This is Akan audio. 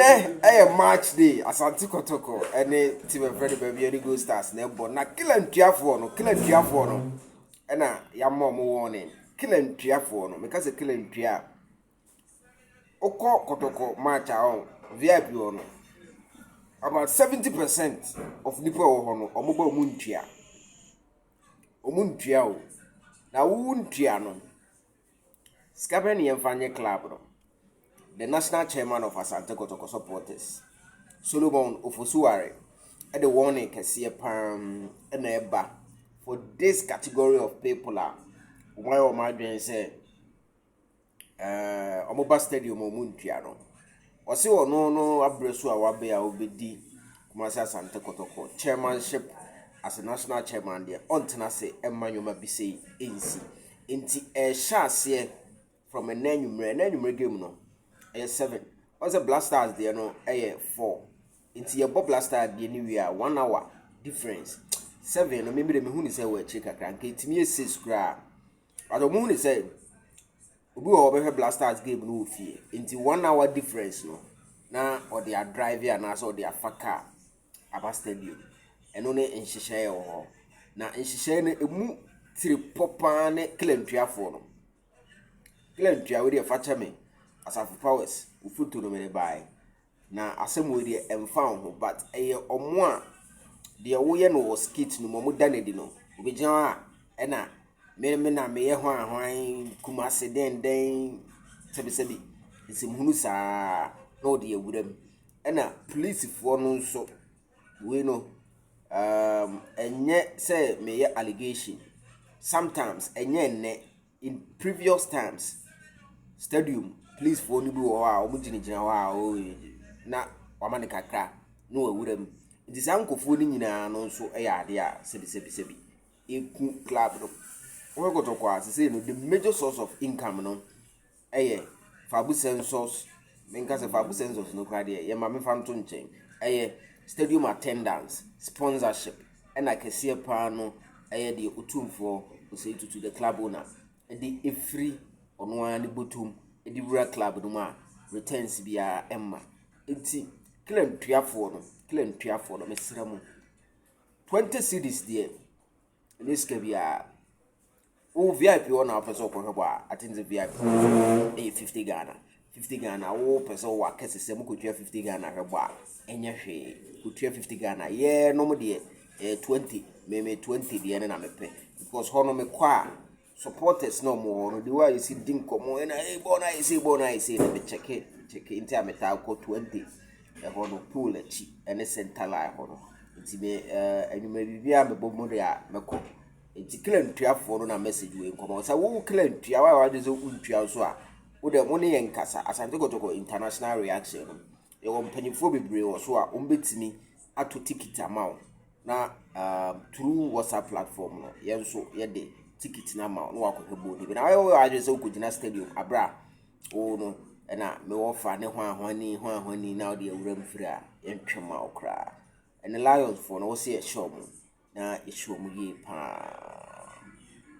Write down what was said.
Ɛnɛ ɛyɛ match day, Asante Kɔtɔkɔ ɛne team ɛfrɛ no Bibiani Gold Stars na ɛbɔ. Na kila ntuafoɔ no, kila ntuafoɔ no ɛna yɛama ɔmo warning. Kila ntuafoɔ no, meka sɛ kila ntua a, wokɔ Kɔtɔkɔ match a, ɔn VIP hɔ no, about 70% of nipa a ɛwɔ hɔ no, ɔmo ba, ɔmo ntua, ɔmo ntua o. Na wo ntua no, sika bɛn ne yɛmfa nyɛ club no? The national chairman of Asante Kɔtɔkɔ supporters, Solomon Ofosuware, ɛde warning kɛseɛ paa ɛna ɛba for this category of people a wɔn ayɛ wɔn adwene sɛ wɔn ba stadium a wɔn ntua no. Ɔsi ɔno no abrɛ so a wabɛ a ɔbɛdi Kumasi Asante Kɔtɔkɔ chairmanship as a national chairman deɛ, ɔntena ase ɛmma nneɛma bi sei ɛnsi. Nti ɛhyɛ aseɛ from ɛnɛ anwummerɛ. Ɛnɛ anwummerɛ game no ɛyɛ 7. Wɔn sɛ Black Stars deɛ no ɛyɛ 4, nti yɛbɔ Black Stars deɛ no wie a, one hour difference, 7 no. Mímí de mehu ne sɛ wɔ akyire kakra, nka etimi yɛ 6 koraa, but ɔmo hu ne sɛ obi wɔ hɔ ɔbɛhwɛ Black Stars game no wɔ fie, nti one hour difference no na ɔde adrive anaasɛ ɔde afa car aba stadium. Ɛno ne nhyehyɛeɛ wɔ hɔ. Na nhyehyɛeɛ no emu tiri pɔ paa ne kilantuafoɔ no. Kilantua wo deɛ, fa kyɛ me, Asafo Powers ofoto no mede baeɛ na asɛm wei deɛ ɛmfa wo ho, but ɛyɛ ɔmo a deɛ woyɛ no wɔ skit no mu, ɔmo da n'adi no, obɛgyina hɔ a ɛna me na meyɛ hwan hwan Kumase dɛndɛn, sɛbisɛbi, nsɛmhunu saa na ɔde awura mu. Ɛna polisifoɔ no nso wei no, ɛnyɛ sɛ meyɛ allegation. Sometimes, ɛnyɛ nnɛ, in previous times, stadium policefoɔ no bi wɔ hɔ a wɔn gyinagyina hɔ a wɔyɛ na wama no kakra na wawura mu. Nti saa nkurɔfoɔ no nyinaa no nso yɛ adeɛ a sɛbi sɛbi sɛbi eku club no. Wɔn Kɔtɔkɔ a sesei no, the major source of income no ɛyɛ Fabu census. Menka sɛ Fabu census no koraa deɛ, yɛma mefa nto nkyɛn. Ɛyɛ stadium attendance, sponsorship, ɛna kɛseɛ paa no ɛyɛ deɛ Otumfoɔ Osei Tutu, the club owner, ɛde efiri ɔno ara ne bɔtɔm ɛde wura club no mu a returns biara ɛmma. Nti kila ntuafoɔ no, kila ntuafoɔ no, mesrɛ mo, 20 cedis deɛ, ɛnyɛ sika biara. Wo VIP hɔ na wopɛ sɛ wokɔhwɛ bɔ a, ate sɛ VIP ɛyɛ 50 Ghana, 50 Ghana. Wo pɛ sɛ wowɔ akɛse sɛ mokɔtua 50 Ghana hwɛ bɔ a, ɛnyɛ hwee. Kɔtua 50 Ghana. Yɛnom deɛ ɛyɛ 20. Meme 20 deɛ no na mepɛ because hɔ no mekɔ a, supporters na ɔmo wɔ no de wo a yɛsi di nkɔmmɔ ɛna ɛyɛ bɔɔl no ayɛ sei, bɔɔl no ayɛ sei, na mekyɛke kyɛke. Nti a metaa kɔ 20 ɛhɔ no, pool akyi ɛne center line hɔ no. Nti me anwummerɛ biribiara mebɔ mu de a mɛkɔ. Nti kila ntuafoɔ no na message wei nkɔmmɔ sɛ wo kila ntua wa wadwe sɛ wontua nso a, wode mo ne yɛn nkasa. Asante Kɔtɔkɔ international reaction no, yɛwɔ mpanyinfoɔ bebree wɔ so a wɔn ato ticket ama wo na through WhatsApp platform no, yɛn nso yɛde ticket no ama wo na wakɔhwɛ bɔɔl no bi. Na wɔyɛ adwene sɛ wokɔgyina stadium abere a wo no ɛna mewɔ fa ne hwan hwani hwan hwani na wode awura mu firi a, yɛntwe ma wo koraa. Ɛne Lions foɔ no, wɔsɛ yɛhyɛ ɔmo na yɛhyɛ ɔmo yie paa.